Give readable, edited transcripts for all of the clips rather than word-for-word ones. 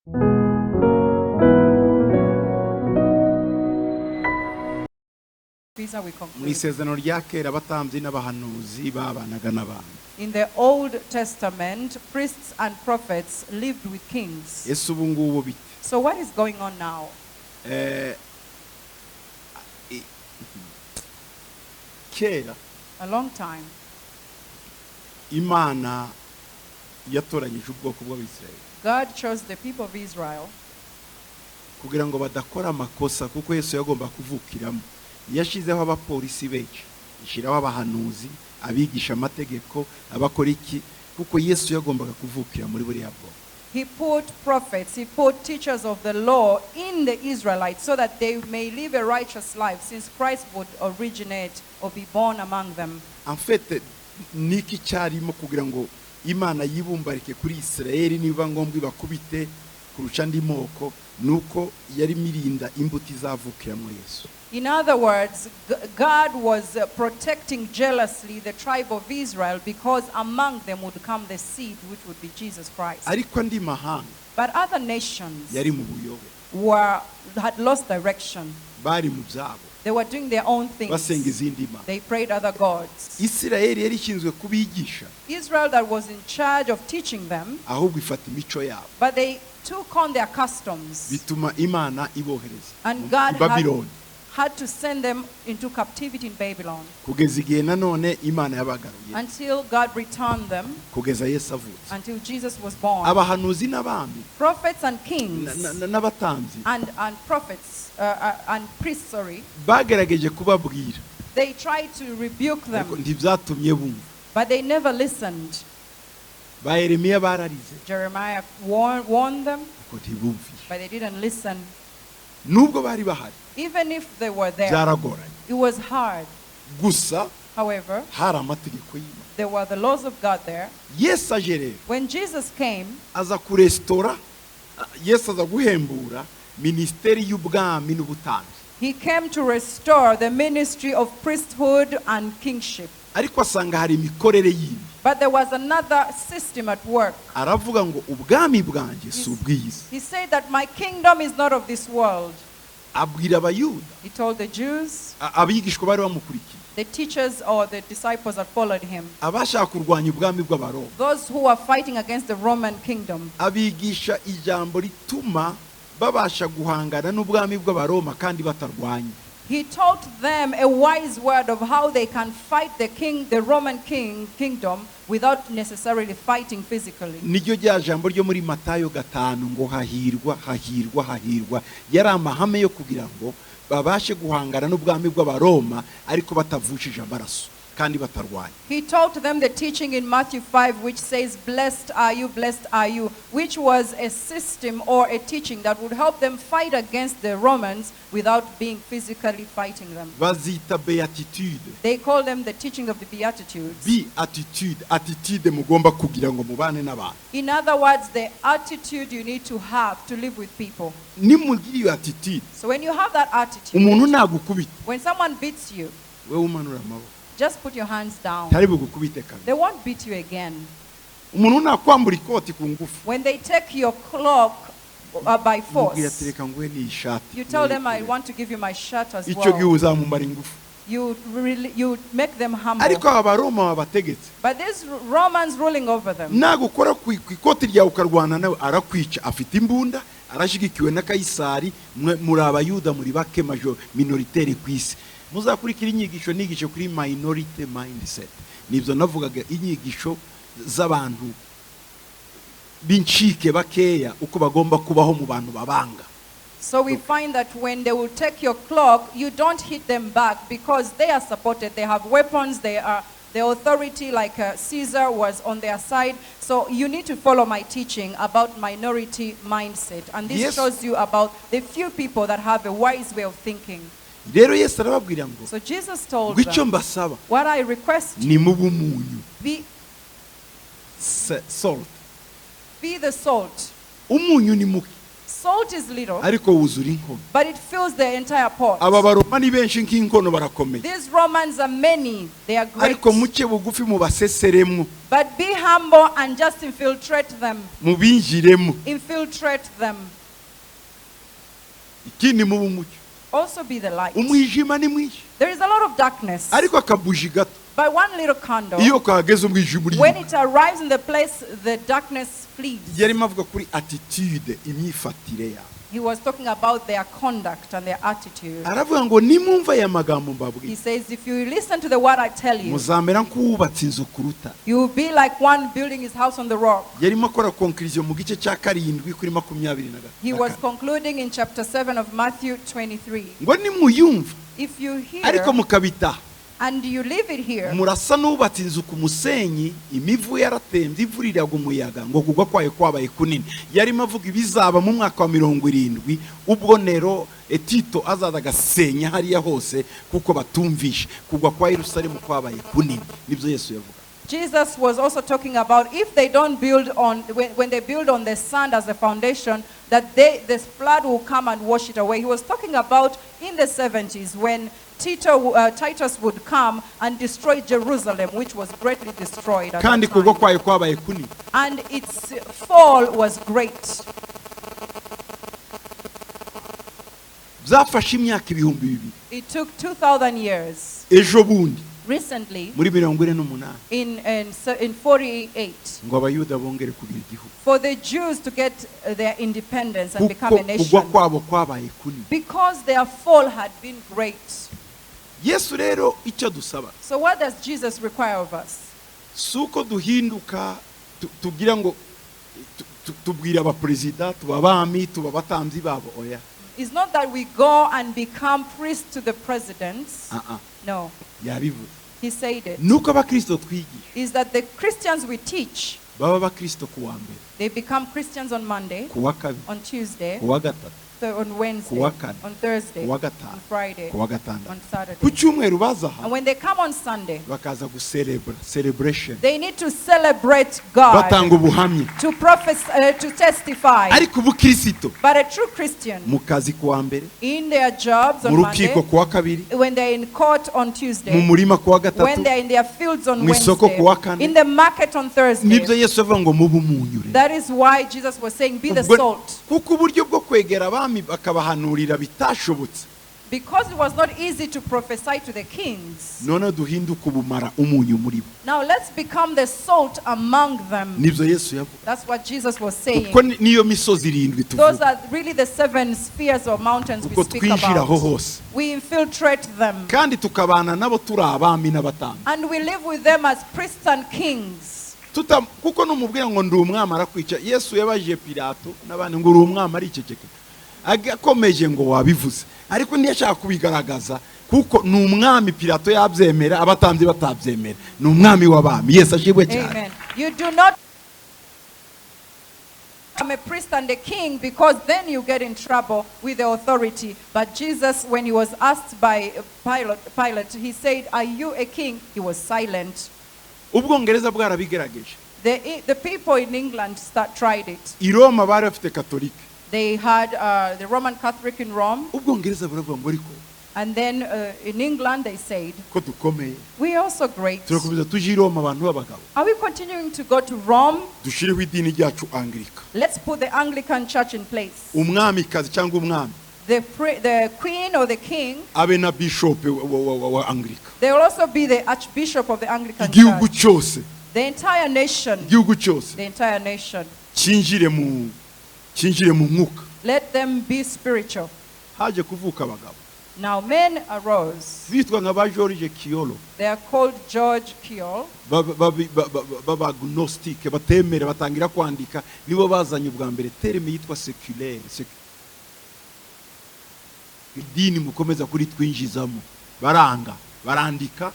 These are we Mu conclude. isezerano rya kera, abatambyi n'abahanuzi babanaga n'abantu. In the Old Testament, priests and prophets lived with kings. Ese ubu ngubu bite? So what is going on now? Kera A long time, Imana yatoranyije ubwoko bw'Abisirayeli God chose the people of Israel kugira ngo badakora amakosa, kuko Yesu yagomba kuvukiramo. Yashyizeho abapolisi benshi, ishyiraho abahanuzi, abigisha amategeko, abakora iki, kuko Yesu yagombaga kuvukira muri buriya bwoko. He put prophets, he put teachers of the law in the Israelites so that they may live a righteous life, since Christ would originate or be born among them. En fait, niki cyarimo kugira ngo Imana yibumbarike kuri Isirayeli, niba ngombwa ibakubite kurusha andi moko, nuko yarimo irinda imbuto izavukiramo Yesu. In other words, God was protecting jealously the tribe of Israel because among them would come the seed, which would be Jesus Christ. Ariko andi mahanga But other nations yari mu buyobe, had lost direction. Bari mu byabo, They were doing their own things. Basenga izindi mana. They prayed other gods. Isirayeli yari ishinzwe kubigisha, Israel that was in charge of teaching them, ahubwo ifata imico yabo, but they took on their customs. Bituma Imana ibohereza And mu God Babyloni, had to send them into captivity in Babylon kugeza igihe nanone Imana yabagaruye, until God returned them, kugeza Yesu avutse. Until Jesus was born. Abahanuzi n'abami Prophets and kings n'abatambyi and prophets and priests, sorry, bagerageje kubabwira, they tried to rebuke ariko them, ntibyatumye bumva. But they never listened. Ba Yeremiya bararize, Jeremiah warned them, ariko ntibumvishe. But they didn't listen. Nubwo bari bahari, Even if they were there, byaragoranye. It was hard. Gusa However, hari amategeko y'Imana. There were the laws of God there. Yesu aje rero, When Jesus came, aza kuresitora, Yesu aza guhembura minisiteri y'ubwami n'ubutambyi. He came to restore the ministry of priesthood and kingship. Ariko asanga hari imikorere yindi. But there was another system at work. Aravuga ngo ubwami bwanjye si ubw'iyi si. He said that my kingdom is not of this world. Abwira Abayuda, He told the Jews, abigishwa bari bamukurikiye, the teachers or the disciples that followed him, abashaka kurwanya ubwami bw'Abaroma, those who were fighting against the Roman kingdom. Abigisha ijambo rituma babasha guhangana n'ubwami bw'Abaroma kandi batarwanya. He taught them a wise word of how they can fight the king, the Roman king kingdom, without necessarily fighting physically. Niryo rya jambo ryo muri Matayo 5 ngo hahirwa, hahirwa, hahirwa. Yari amahame yo kugira ngo babashe guhangana n'ubwami bw'Abaroma ariko batavushije amaraso kandi batarwanya. He taught them the teaching in Matthew 5, which says, "Blessed are you, blessed are you," which was a system or a teaching that would help them fight against the Romans without being physically fighting them. Bazita beatitude. They call them the teaching of the Beatitudes. Beatitude, attitude mugomba kugira ngo mubane n'abantu. In other words, the attitude you need to have to live with people. Nimugira iyo attitude, So when you have that attitude, umuntu nagukubita, when someone beats you, wewe umanura amaboko, just put your hands down. ntari bugukubite kabiri. They won't beat you again. Umuntu nakwambura ikoti ku ngufu, When they take your cloak by mubwira force, ati reka nguhe n'iyi shati. You tell them, "I want to give you my shirt as Icyo gihe well." uzamumara ingufu. You make them humble. Ariko aba Baroma babategetse, But these Romans ruling over them, nagukora ku ikoti ryawe ukarwana nawe, arakwica. Afite imbunda, arashyigikiwe na Kayisari. Mwe muri Abayuda muri bake, majo minoritaire ku isi. Muzakurikira inyigisho nigisho kuri minority mindset. Nibyo navugaga, inyigisho z'abantu b'incike bakeya, uko bagomba kubaho mu bantu babanga. So we find that when they will take your cloak, you don't hit them back because they are supported. They have weapons. They are the authority, like Caesar was on their side. So you need to follow my teaching about minority mindset. And this shows you about the few people that have a wise way of thinking. Rero Yesu arababwira ngo So Jesus told ngo icyo them, mbasaba, what I request you, ni mube umunyu. be, Salt. be the salt. Umunyu ni muke. Salt is little, ariko wuzura inkono. But it fills the entire pot. Aba Baroma ni benshi nk'inkono, barakomeye. These Romans are many, they are great. Ariko muke bugufi mubaseseremo. But be humble and just infiltrate them. Mubinjiremo. Infiltrate them. Ikindi, mube umucyo. Also be the light. Umwijima ni mwinshi. There is a lot of darkness. Ariko akabuji gato, But one little candle, iyo kahageze umwijima when uriyo. it arrives in the place, the darkness flees. Yarimo avuga kuri attitude, imyifatire yawe. He was talking about their conduct and their attitude. Aravuga ngo nimwumva aya magambo He mbabwiye, says, if you listen to the word I tell you, muzamera nk'uwubatse inzu ku rutare. You will be like one building his house on the rock. Yarimo akora conclusion mu gice cya 7 kuri makumyabiri na He was kane. Concluding in chapter 7 of Matthew 23. Ngo nimuyumva, If you hear ariko mukabitaha, and you leave it here, murasa n'ubatse inzu ku musenyi, imivu yaratembye, imvura iragwa, umuyaga, ngo kugwa kwayo kwabaye kunini. Yarimo avuga ibizaba mu mwaka wa 70, ubwo Nero Tito azaza agasenya hariya hose kuko batumvishe. Kugwa kwa Yerusalemu kwabaye kunini, nibyo Yesu yavuga. Jesus was also talking about if they don't build on, when they build on the sand as a foundation, that this flood will come and wash it away. He was talking about in the 70s when Titus would come and destroy Jerusalem, which was greatly destroyed at that Kandi kugwa time. Kwayo kwabaye kunini. And its fall was great. Byafashe imyaka 2000. It took 2,000 years. Ejo bundi, Recently, muri 48, in 48, ngo Abayuda bongere kugira igihugu, for the Jews to get their independence and become kuko a kugwa nation. Kwabo kwabaye kunini. Because their fall had been great. Yesu rero icyo dusaba, So, what does Jesus require of us? Si uko duhinduka tugira ngo tubwira abaperezida, tuba abami, tuba abatambyi babo, oya. It's not that we go and become priests to the presidents. Ah, ah. No, Yabivuze. He said it. Nuko abakristo twigisha Is that the Christians we teach, baba abakristo ku wa mbere, they become Christians on Monday, ku wa kabiri, on Tuesday, ku wa gatatu, on Wednesday, ku wa kane, on Thursday, ku wa gatanu, on Friday, ku wa gatandatu, on Saturday. Ku cyumweru baza aha And when they come on Sunday, bakaza guserebura, celebration, they need to celebrate God, batanga ubuhamya. To prophesy, to testify. Ariko ubukirisito, But a true Christian, mu kazi ku wa mbere, in their jobs mu on Monday, rukiko ku wa kabiri, when they're in court on mu Tuesday, murima ku wa when gatatu, they're in their fields on mu isoko Wednesday, ku wa kane. In the market on Thursday. Nibyo Yesu avuga ngo mube umunyu rero. That is why Jesus was saying, be the Ubwo- salt. Kuko uburyo bwo kwegera abami bakabahanurira bitashobotse, Because it was not easy to prophesy to the kings. None duhinduke ubumara, umunyu muri bo. Now let's become the salt among them. Nibyo Yesu yavuga. That's what Jesus was saying. Kuko niyo misozi irindwi Those tuvuga. are really the seven spheres or mountains we Kuko speak twinjira aho about. hose, We infiltrate them. Kandi tukabana nabo turi abami n'abatambyi. And we live with them as priests and kings. Kuko numubwira ngo ndi umwami arakwica. Yesu yabajije Pilato n'abandi ngo uri umwami, ariceceka. Akomeje ngo wabivuze, ariko ntiyashaka kubigaragaza kuko ni umwami. Pilato yabyemera, abatambyi batabyemera, ni umwami w'abami. Yesu ashimwe cyane. Amen. You do not become a priest and a king because then you get in trouble with the authority. But Jesus, when he was asked by Pilate, he said, "Are you a king?" He was silent. Ubwongereza bwarabigerageje. The people in England tried it. I Roma bari bafite Katolike. They had the Roman Catholic in Rome, Ubwongereza buravuga ngo ariko and then in England they said, ko dukomeye, "We are also great. Turakomeza tuje i Roma abantu b'abagabo, Are we continuing to go to Rome? Dushyireho idini ryacu Angirika, Let's put the Anglican Church in place. Umwamikazi cyangwa umwami The queen or the king, abe na bishopu wa Angirika, they will also be the archbishop of the Anglican igihugu Church. Cyose, The entire nation, igihugu cyose the entire nation. Cyinjire mu mwuka." Let them be spiritual." Haje kuvuka abagabo Now men arose. Bitwa nka ba George Kiyolo, They are called George Kiol. B'abagnostique batemera, batangira kwandika. Nibo bazanye ubwa mbere terme yitwa séculaire. Idini mukomeza kuri twinjizamo, baranga, barandika.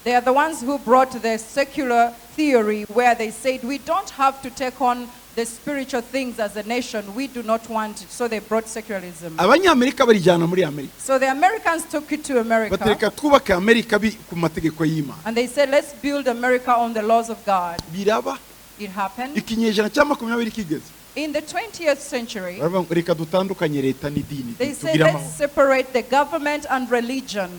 They are the ones who brought the secular theory where they said we don't have to take on the spiritual things as a nation. We do not want it. So they brought secularism. Abanyamerika barijyana muri Amerika. So the Americans took it to America. Batereka twubake Amerika ku mategeko y'Imana. And they said, "Let's build America on the laws of God." Biraba. It happened. Ikinyejana cya 20 kigeze, In the 20th century, baravuga ngo reka dutandukanye leta n'idini they say tugire let's amahoro. Separate the government and religion.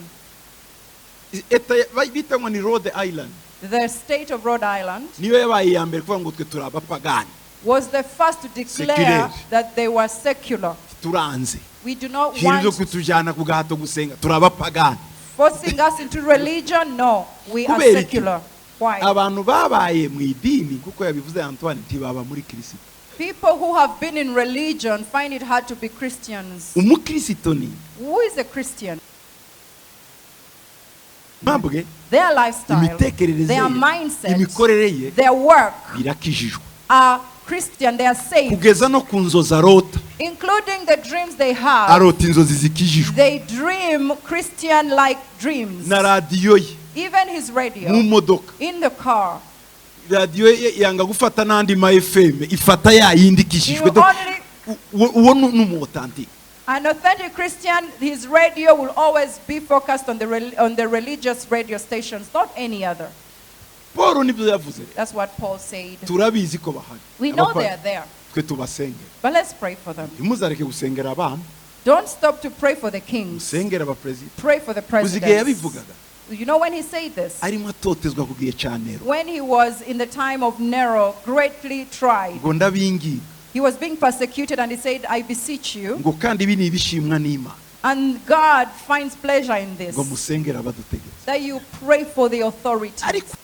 Eta bita ngo ni Rhode Island. The state of Rhode Island Niyo yabaye iya mbere kuvuga ngo twe turi abapagani. Was the first to declare Secular. That they were secular. Turanze. We do not Ibintu byo want kutujyana ku gahato gusenga, turi abapagani. Forcing us into religion. No, we are Kubera iki? secular. Why? Abantu babaye mu idini kuko yabivuze Antoine ntibaba muri Kirisito. People who have been in religion find it hard to be Christians. Umukirisito ni Who is a Christian? mpabwe Their lifestyle, imitekerereze their ye, mindset, imikorere ye their work birakijijwe are Christian. They are saved, kugeza no ku nzozi arota. Including the dreams they have. Arota inzozi zikijijwe. They dream Christian-like dreams. Na radiyo ye Even his radio, mu modoka, in the car. Radiyo ye yanga gufata n'andi ma FM, ifata ya yindi ikijijwe. He will only Uwo ni umu authentic. An authentic Christian, his radio will always be focused on the religious radio stations, not any other. Paul nibyo yavuze rero. That's what Paul said. Turabizi ko bahari. We know Abapagani. they are there, Twe tubasengera. But let's pray for them. Ntimuzareke gusengera abana. Don't stop to pray for the kings. Musengere abaperezida. Pray for the Uzi igihe presidents. yabivugaga? You know when he said this? Arimo atotezwa ku gihe cya Nero. When he was in the time of Nero, greatly tried. Ngo ndabinginga. He was being persecuted and he said, "I beseech you." Ngo kandi ibi ni ibishimwa n'Imana. And God finds pleasure in this. Ngo musengere abadutegetse. That you pray for the authorities. Ariko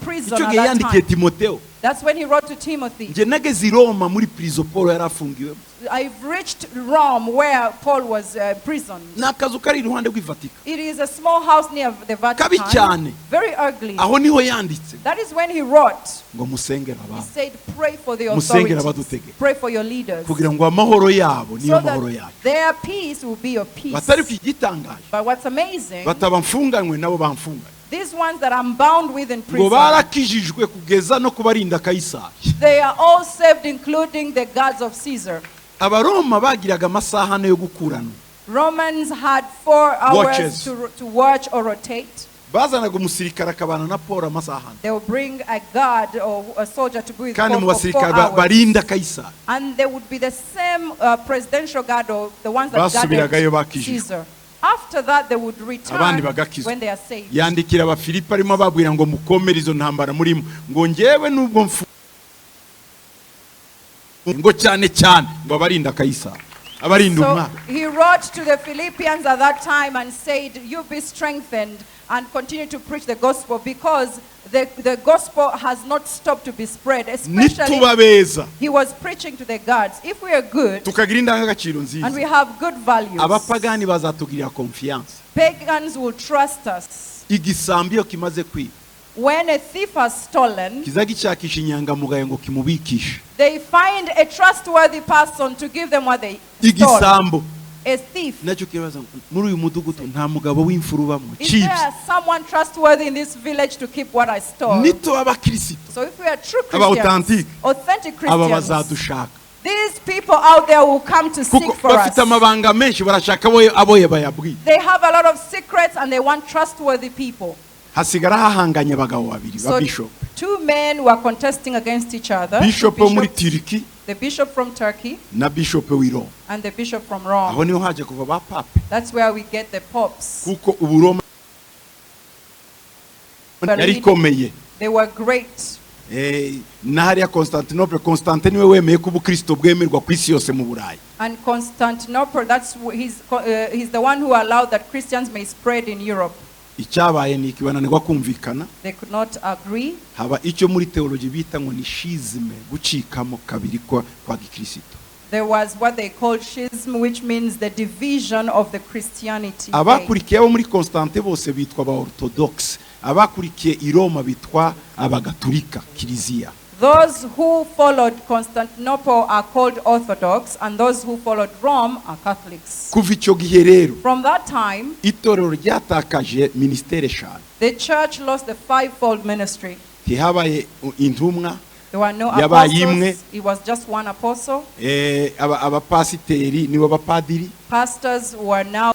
Prison icyo at gihe that yandikiye time. Timoteo. That's when he wrote to Timothy. Njye nageze i Roma muri prison Paul yari afungiwemo. "I've reached Rome where Paul was imprisoned." Ni akazu kari iruhande rw'i Vatican. It is a small house near the Kabi Vatican. Cyane. Very ugly. Aho niho yanditse. That is when he wrote. Ngo musengere He abantu. said, "Pray for the Musengere authorities. abadutegeka. Pray for your leaders." Kugira ngo amahoro yabo niyo So mahoro that yacu. their peace will be your peace. Batari igitangaje. But what's amazing, Bataba mfunganywe nabo bamfunganywe. These ones that I'm bound with in Ngo prison, barakijijwe kugeza no kubarinda Kayisari. They are all saved, including the guards of Caesar. Abaroma bagiraga amasaha ane yo gukurana. Romans had 4 hours Watches. to watch or rotate. Bazanaga umusirikare akabana na Paul amasaha ane. They will bring a guard or a soldier to be with Kandi Paul mu for 4 basirikare ba- hours. barinda Kayisari. And they would be the same presidential guard or the ones that Basubiragayo guarded bakijijwe. Caesar. After that, they would return Abandi bagakizwa. when they are saved. Yandikira Abafilipi arimo ababwira ngo mukomere izo ntambara murimo ngo ngewe nubwo mfu ngo cyane cyane ngo abarinda Kayisari abarinda So umwami. He wrote to the Philippians at that time and said, "You be strengthened and continue to preach the gospel because the gospel has not stopped to be spread." Especially, Nituba beza he was preaching to the guards. If we are good tukagira indangagaciro and nziza we have good values, abapagani bazatugirira confiance. Pagans will trust us. Igisambo iyo kimaze kwiba When a thief has stolen, kiza gishakisha inyangamugayo ngo kimubikishe. They find a trustworthy person to give them what they stole. Igisambo A thief. nacyo kibaza ngo, muri uyu mudugudu nta mugabo w'imfura ubamo Is cibye. there someone trustworthy in this village to keep what I stole? Nituba abakirisito So if we are true aba Christians, authentic, authentic aba Christians, bazadushaka these people out there will come to kuko seek for us. bafite amabanga menshi barashaka abo abo bayabwiye. They have a lot of secrets and they want trustworthy people. Hasigara hahanganye abagabo babiri ba So bishop. Two men were contesting against each other. Bishop wo muri Bishops, Turiki the bishop from Turkey na bishop w'i Roma. And the bishop from Aho Rome. niho haje kuva ba papa. That's where we get the popes. Kuko uburoma yari ikomeye. They were great. Eh, na hariya Constantinople, Constantin niwe wemeye ko ubukristo bwemerwa ku isi yose mu Burayi. And Constantinople, he's the one who allowed that Christians may spread in Europe. Icyabaye ni iki bananirwa kumvikana. They could not agree. Haba icyo muri theology bita ngo ni schisme gucikamo kabiri kwa, kwa gikristo. There was what they called schism, which means the division of the Christianity faith. Abakurikiye abo muri Constantin bose bitwa aba orthodox, abakurikiye i Roma bitwa abagatulika kiliziya. Those who followed Constantinople are called Orthodox, and those who followed Rome are Catholics. Kuva icyo gihe rero From that time, itorero ryatakaje minisiteri eshanu. The church lost the fivefold ministry. Ntihabaye intumwa. There were no Yabaye imwe. apostles. It was just one apostle. Eh, aba- abapasiteri nibo bapadiri. Pastors were now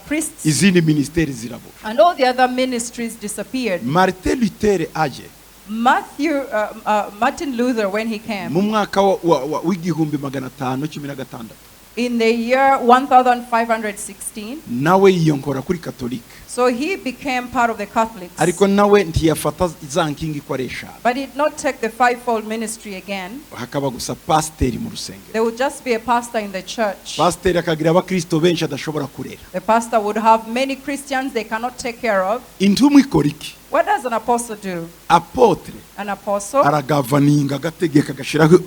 priests, Izindi minisiteri zirabura. And all the other ministries disappeared. Martin Luther aje. Martin Luther, when he came mu mwaka wa 1516, in the year 1516, nawe yiyonkora kuri Katolika. So he became part of the Catholics. Ariko nawe ntiyafata za nkingi ko ari eshanu. But he did not take the fivefold ministry again. Hakaba gusa pasiteri mu rusengero. There would just be a pastor in the church. Pasiteri akagira abakristo benshi adashobora kurera. The pastor would have many Christians they cannot take care of. Intumwa ikora iki? What does an apostle do? Apôtre An apostle, aragavaninga, agategeka, agashyiraho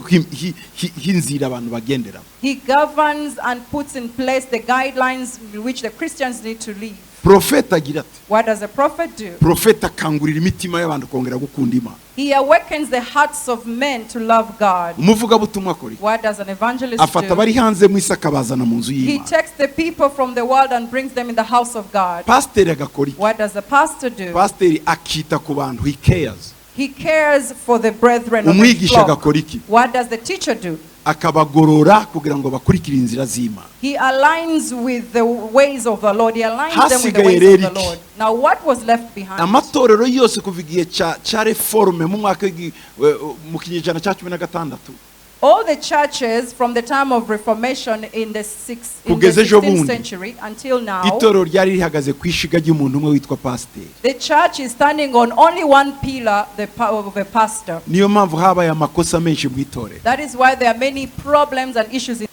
inzira abantu bagenderamo. He governs and puts in place the guidelines in which the Christians need to live. Profeta agira ati? What does a prophet do? Profeta akangurira imitima y'abantu kongera gukunda Imana. He awakens the hearts of men to love God. Umuvugabutumwa akora iki? What does an evangelist Afata do? abari hanze mu isi akabazana mu nzu He y'Imana. takes the people from the world and brings them in the house of God. Pasiteri agakora iki? What does the pastor do? Pasiteri akita ku bantu, he cares. He cares for the brethren of the Umwigisha flock. agakora iki? What does the teacher do? Akabagorora kugira ngo bakurikire inzira z'Imana. He aligns with the ways of the Lord. He aligns them with the Hasigaye ways rero of the iki? Lord. Now, what was left behind? Amatorero yose kuva igihe cya réforme mu mwaka mu kinyejana cya 16, All the churches from the time of Reformation in the kugeza ejo 16th bundi, century until now, itorero ryari rihagaze ku ishiga ry'umuntu umwe witwa pasiteri. The church is standing on only one pillar, the power of a pastor. Niyo mpamvu habaye amakosa menshi mu itorero. That is why there are many problems and issues in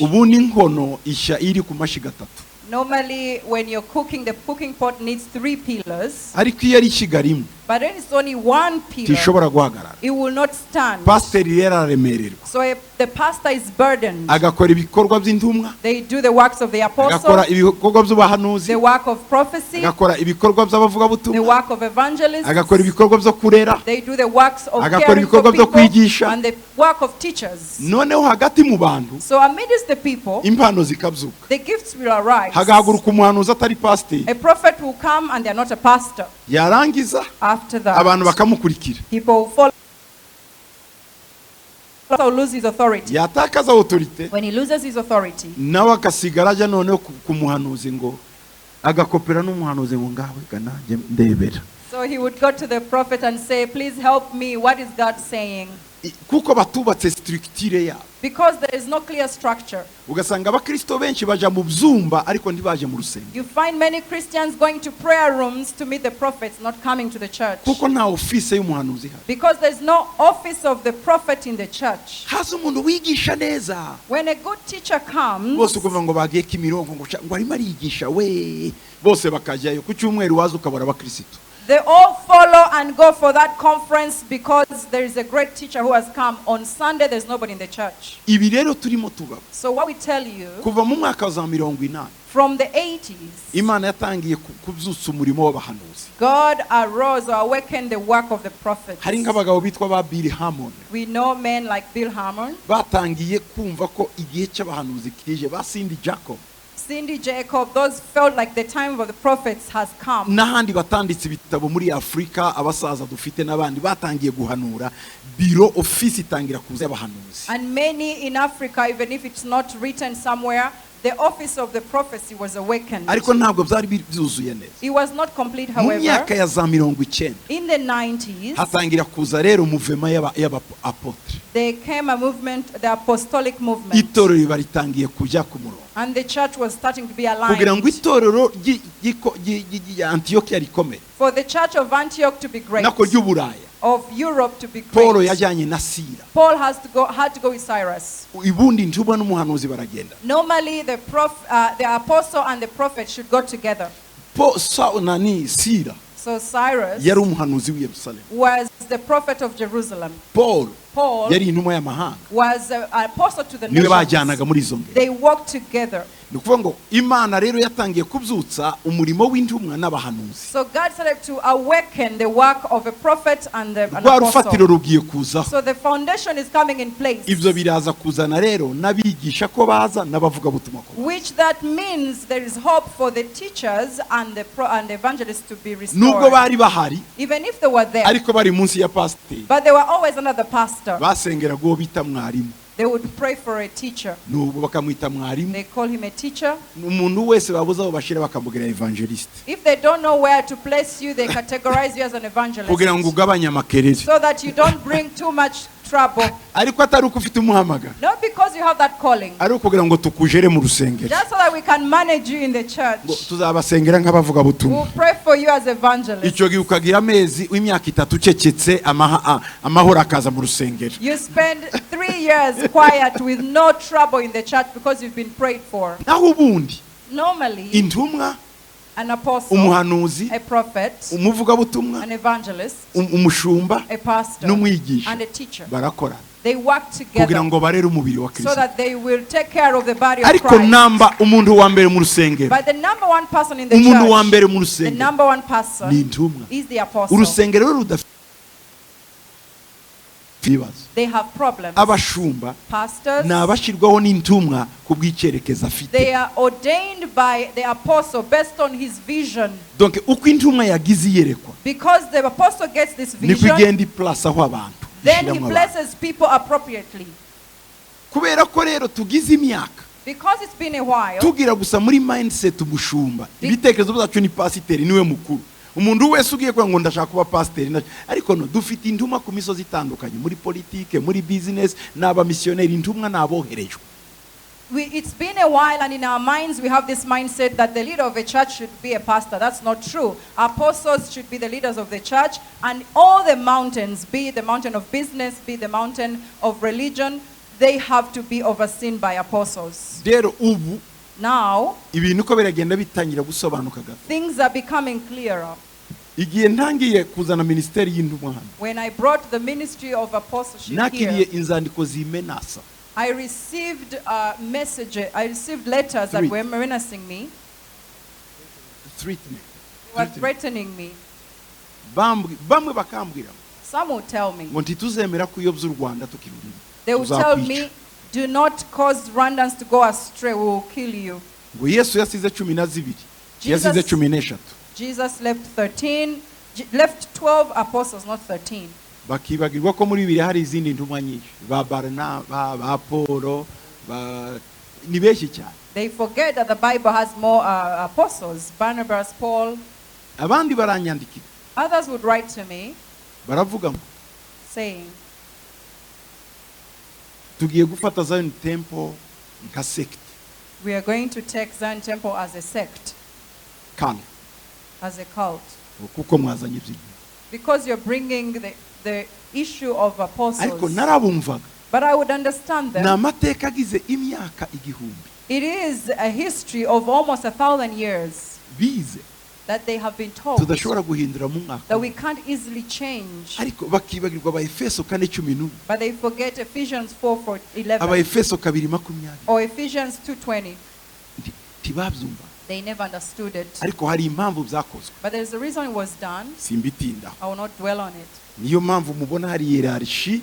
Ubundi inkono ishya iri ku mashiga atatu. Normally, when you're cooking, the cooking pot needs three pillars. Ariko iyo ari ishyiga rimwe, But when it's only one pillar, ntishobora guhagarara. It will not stand. Pasiteri rero araremererwa. So if the pastor is burdened. Agakora ibikorwa by'intumwa, They do the works of the apostle, agakora ibikorwa by'ubuhanuzi, the work of prophecy, agakora ibikorwa the by'abavugabutumwa, work of evangelists. agakora ibikorwa byo kurera. They do the works of Agakora caring for ibikorwa byo people kwigisha. And the work of teachers. Noneho hagati mu bantu, So amidst the people, impano zikabyuka, the gifts will arise. hagahaguruka umuhanuzi atari pasiteri. A prophet will come and they are not a pastor. Yarangiza, After that, abantu bakamukurikira. People will follow. Will lose his authority. Yatakaza autorité, When he loses his authority, nawe agasigara ajya noneho ku muhanuzi ngo agakopera n'umuhanuzi ngo ngawe ga nanjye ndebera. So he would go to the prophet and say, "Please help me. What is God saying?" Kuko batubatse structure yabo. Because there is no clear structure. Ugasanga abakristo benshi baja mu byumba ariko ntibaje mu rusengero. You find many Christians going to prayer rooms to meet the prophets, not coming to the church. Kuko nta office y'umuhanuzi ihari. Because there's no office of the prophet in the church. Haza umuntu wigisha neza, When a good teacher comes, bose ukuvuga ngo bagiye Kimironko ngo ngo arimo arigisha we, bose bakajyayo ku cyumweru, waza ukabura abakirisitu. They all follow and go for that conference because there is a great teacher who has come. On Sunday, there's nobody in the church. Ibi rero turimo tubaba, So what we tell you, kuva mu mwaka wa za 80, from the 80s, Imana yatangiye kubyutsa umurimo w'abahanuzi. God arose or awakened the work of the prophets. Hari nk'abagabo bitwa ba Bill Hamon, We know men like Bill Hamon, batangiye kumva ko igihe cy'abahanuzi kije, ba Cindy Jacob, Cindy Jacob, those felt like the time of the prophets has come. N'ahandi batanditse ibitabo muri Afurika, abasaza dufite n'abandi batangiye guhanura, biro office itangira kuza y'abahanuzi. And many in Africa, even if it's not written somewhere, the office of the prophecy was awakened. Ariko ntabwo byari byuzuye neza. It was not complete, Mu myaka however. ya za 90, In the 90s, hatangira kuza rero mouvement y'aba-apôtre. There came a movement, the apostolic movement. Itorero riba ritangiye kujya ku murongo. And the church was starting to be Kugira ngo aligned. Itorero rya Antiyokiya rikomere, For the church of Antioch to be great, nako ry'Uburaya, of Europe to be Paul great, yajyanye na Sira. Paul had to go with Cyrus. Ubundi intumwa n'umuhanuzi baragenda. Normally, the apostle and the prophet should go together. Po sa nani Sira So Cyrus yari umuhanuzi w'i Yerusalemu. Was the prophet of Jerusalem. Paul Paul yari intumwa y'amahanga. Was an apostle to the Niwe nations. bajyanaga muri izo ngendo. They worked together. Ni ukuvuga ngo Imana rero yatangiye kubyutsa umurimo w'intumwa n'abahanuzi. So God started to awaken the work of a prophet and an Rwa rufatiro apostle. rugiye kuzaho. So the foundation is coming in place. Ibyo biraza kuzana rero n'abigisha ko baza n'abavugabutumwa ko baza. Which that means there is hope for the teachers and the evangelists to be Nubwo restored. Bari bahari, Even if they were there, ariko bari munsi ya pasiteri, but they were always under the pastor. basengeraga uwo bita mwarimu. They would pray for a teacher. Nubu bakamwita mwarimu. They call him a teacher. Umuntu wese babuze aho bashyira bakamubwira evangeliste. If they don't know where to place you, they categorize you as an evangelist. Kugira ngo ugabanye amakerere. So that you don't bring too much trouble. Ariko atari uko ufite umuhamagaro. Not because you have that calling. Ari ukugira ngo tukujere mu rusengero. Just so that we can manage you in the Ngo church. tuzabasengera nk'abavugabutumwa. We'll pray for you as evangelists. Icyo gihe ukagira amezi w'imyaka 3 ucecetse amahoro akaza mu rusengero. You spend 3 years quiet with no trouble in the church because you've been prayed for. Naho ubundi Normally, intumwa, an apostle, umuhanuzi, a prophet, umuvugabutumwa, an evangelist, umushumba a pastor, n'umwigisha and a teacher. barakorana They work kugira together ngo barere umubiri wa so Kristo. that they will take care of the body of Ariko Christ. namba umuntu wa mbere mu rusengero, But the number one person in the umuntu wa church, mbere mu the rusengero number one person ni intumwa. is the apostle. Urusengero rero rudafite ibibazo. They have problems. Abashumba Pastors, ni abashyirwaho n'intumwa ku bw'icyerekezo afite. they are ordained by the apostle based on his vision. Donc uko intumwa yagize iyerekwa, Because the apostle gets this niko vision, igenda iplace aho abantu. then he Ishyiramo abantu. places people appropriately. Kubera ko rero tugize imyaka Because it's been a while, tugira gusa muri mindset umushumba, ibitekerezo byacu ni pasiteri niwe mukuru. Umuntu wese ugiye kuvuga ngo ndashaka kuba pasiteri, ariko no dufite intumwa ku misozi itandukanye, muri politike, muri business, n'abamisiyoneri, intumwa n'aboherejwe. It's been a while, and in our minds we have this mindset that the leader of a church should be a pastor. That's not true. Apostles should be the leaders of the church, and all the mountains, be it the mountain of business, be it the mountain of religion, they have to be overseen by apostles. Rero ubu Now, ibintu uko biragenda bitangira gusobanuka gato. things are becoming clearer. Igihe ntangiye kuzana ministeri y'intumwa hano, When I brought the ministry of apostleship nakiriye here, inzandiko zimenasa. I received message. I received letters that Threat. were menacing me. Threatening. They were threatening me. Bamwe bakambwira Some will tell me. ngo ntituzemera kuyobya u Rwanda tukirurimo. They will tell me, do not cause Rwandans to go astray. We will kill you. Ngo Yesu yasize 12. Yasize 13. Jesus left 13, left 12 apostles, not 13. Bakibagirwa ko muri Bibiliya hari izindi ntumwa nyinshi, ba Barnaba, ba Paulo, ba ni benshi cyane. They forget that the Bible has more apostles, Barnabas, Paul. Abandi baranyandikira. Others would write to me baravuga ngo saying, tugiye gufata Zion Temple nka sect. We are going to take Zion Temple as a sect, Kana. as a cult. Kuko mwazanye ibyo. Because you're bringing the issue of apostles. Ariko narabumvaga. But I would understand them. Ni amateka agize imyaka 1000. It is a history of almost 1,000 years bize that they have been taught tudashobora guhindura mu mwaka that we can't easily change. Ariko bakibagirwa Abaefeso 4:11. But they forget Ephesians 4:11. Abaefeso 2:20. Or Ephesians 2:20. Ntibabyumva. They never understood it. Ariko hari impamvu byakozwe. But there's a reason it was done. Simbitinda. I will not dwell on it. Niyo mpamvu mubona hari hierarchy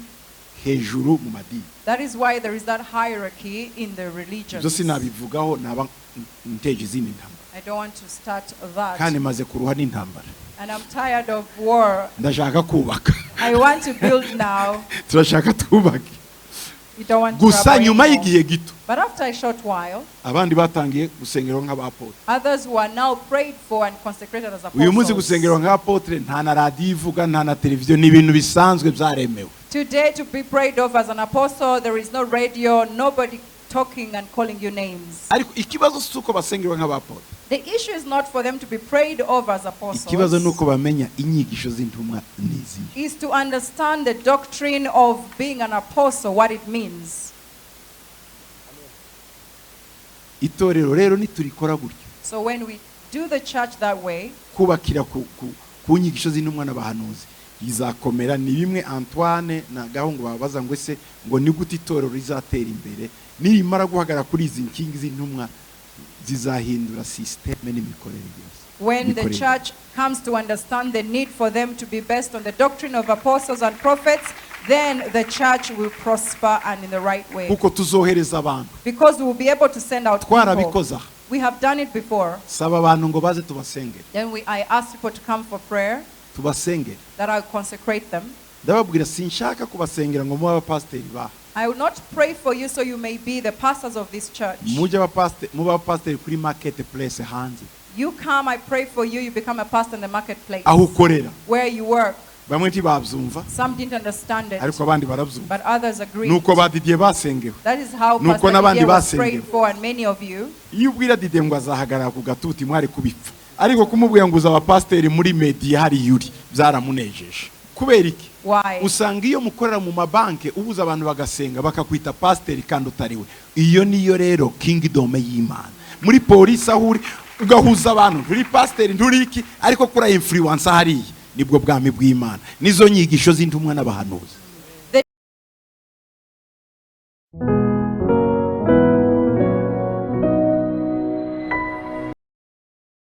hejuru mu madini. That is why there is that hierarchy in the religions. Ibyo sinabivugaho naba nteje izindi ntambara. I don't want to start that. Kandi maze kuruha n'intambara. And I'm tired of war. Ndashaka kubaka. I want to build now. Turashaka twubake. You don't want Gusa nyuma trouble anymore. y'igihe gito. But after a short while, abandi batangiye gusengerwa nk'abapotre. Others who are now prayed for and consecrated as Uyu munsi apostles. gusengerwa nk'abapotre nta na radio ivuga nta na televiziyo ni ibintu bisanzwe byaremewe. Today to be prayed of as an apostle there is no radio, nobody talking and calling you names. Ariko ikibazo si uko basengerwa nk'abapotre. The issue is not for them to be prayed over as apostles. Ikibazo ni uko bamenya inyigisho z'intumwa n'izihe. Is to understand the doctrine of being an apostle, what it means. Itorero rero niturikora gutyo. So when we do the church that way, kubakira ku nyigisho z'intumwa n'abahanuzi izakomera. Ni bimwe Antoine na Gahungu babaza ngo ese ngo ni gute itorero rizatera imbere nirimara guhagarara kuri izi nkingi z'intumwa zizahindura systeme n'imikorere yose. When the church comes to understand the need for them to be based on the doctrine of apostles and prophets, then the church will prosper and in the right way. Kuko tuzohereza abantu. Because we will be able to send out people. Twarabikoze. We have done it before. Saba abantu ngo baze tubasengere. Then I asked people to come for prayer. Tubasengere. That I consecrate them. Ndababwira sinshaka kubasengera ngo mube abapasiteri ba. I will not pray for you so you may be the pastors of this church. Mujye abapasite mube abapasiteri kuri market place hanze. You come, I pray for you, you become a pastor in the marketplace Aho ukorera. Where you work. Bamwe ntibabyumva, Some didn't understand it, ariko abandi barabyumva. But others agreed. Nuko ba Didier basengewe. That is how Nuko Pastor n'abandi Didier was basengewe. prayed for, and many of you. Iyo ubwira Didier ngo azahagarara ku gatuti mwari kubipfa, ariko kumubwira ngo uzaba pasiteri muri media hariya uri byaramunejeje. Kubera iki? Why? Usanga iyo mukorera mu mabanki ubuza abantu bagasenga bakakwita pasiteri kandi utari we. Iyo niyo rero kingdom y'Imana. Muri polisi aho uri ugahuza abantu, nturi pasiteri, nturi iki, ariko kuri influence hariya nibwo bwami bw'Imana, nizo nyigisho z'intumwa n'abahanuzi.